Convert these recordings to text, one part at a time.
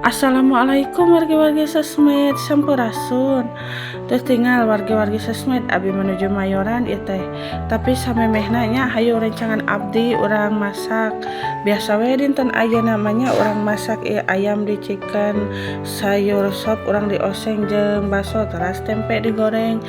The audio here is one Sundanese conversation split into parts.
Assalamualaikum wargi-wargi sosmed, sampurasun. Terus tinggal wargi-wargi sosmed, abi menuju Mayoran ieu teh. Tapi samemehna nya, hayu rencangan abdi urang masak. Biasa we dinten ayeuna mah nya, urang masak ieu ayam di chicken, sayur sop urang dioseng jeung baso, teras tempe digoreng.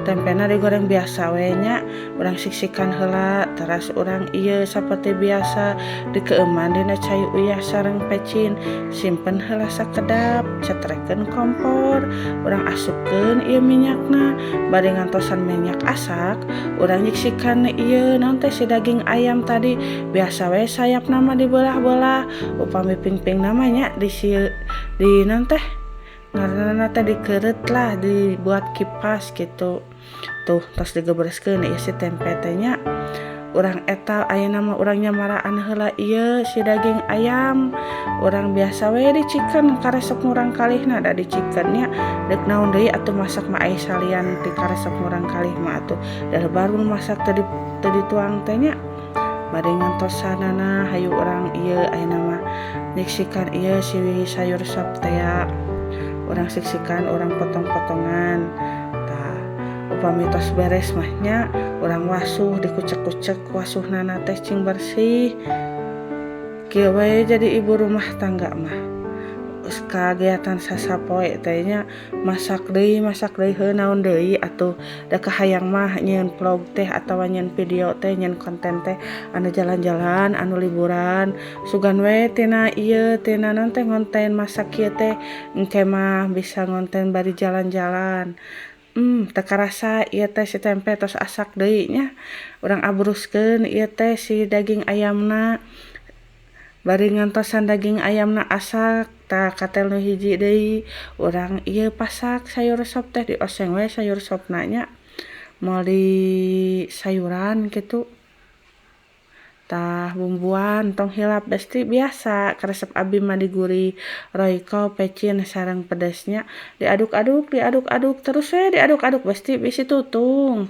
Tempena digoreng biasa we nya, urang siksikan heula, teras urang ieu saperti biasa dikeueuman dina cai uyah sareng pecin, simpen heula sakedap, cetrekeun kompor, urang asupkeun ieu minyakna, bari ngantosan minyak asak, urang nyiksikan ieu naon teh, si daging ayam tadi. Biasa we sayapna mah dibelah-belah, upami pingpingna mah nya di di naon teh ngaranna teh, dikeureut lah, dibuat kipas gitu. Tuh, tos digebereskeun ieu si tempe teh nya. Urang eta ayeuna mah urang nyamaraan heula ieu si daging ayam. Urang biasa we di chicken, karesep murang kalihna da di chicken nya. Deuk naon deui atuh masak mah ai salian ti karesep murang kalih mah atuh. Da baru masak teu dituang teh nya. Bari ngantosanana, hayu urang ieu ayeuna mah nyiksikan ieu si sayur sop teh ya. Urang siksikan, urang potong-potongan. Tah, upami tos beres mah nya, urang wasuh, dikucek-kucek wasuhnana teh cing bersih. Kieu we jadi ibu rumah tangga mah. Kagiatan sasapoe teh nya, masak deui, heuh naon deui atuh. Da kahayang mah nyieun vlog teh atawa nyieun video teh, nyieun konten teh anu jalan-jalan, anu liburan. Sugan we tina ieu, tina naon teh, ngonten masak kieu teh engke mah bisa ngonten bari jalan-jalan. Teu karasa ieu teh si tempe tos asak deui nya. Urang abruskeun ieu teh si daging ayamna. Bari ngantosan daging ayamna asak, tah katel nu hiji deui urang ieu pasak sayur sop teh, dioseng we sayur sopna nya, moal di sayuran kitu. Tah, bumbuan tong hilap, besti biasa karesep abi mah digurih Royco, pecin sareng pedesnya. Diaduk-aduk, diaduk-aduk terus we, diaduk-aduk, besti, bisi tutung.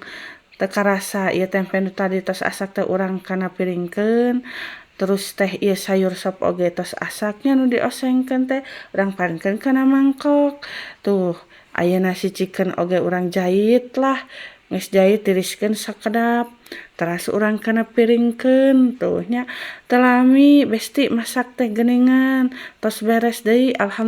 Teu karasa ieu tempe nu tadi tos asak teh urang kana piringkeun. Terus teh ieu sayur sop oge tos asak nya, nu diosengkeun teh urang paringkeun kana mangkok. Tuh, ayeuna si chicken oge urang jait lah. Geus jait, tiriskeun sakedap, teras urang kana piringkeun. Tuh nya, teu lami, besti, masak teh geuningan. Tos beres deui, alhamdulillah.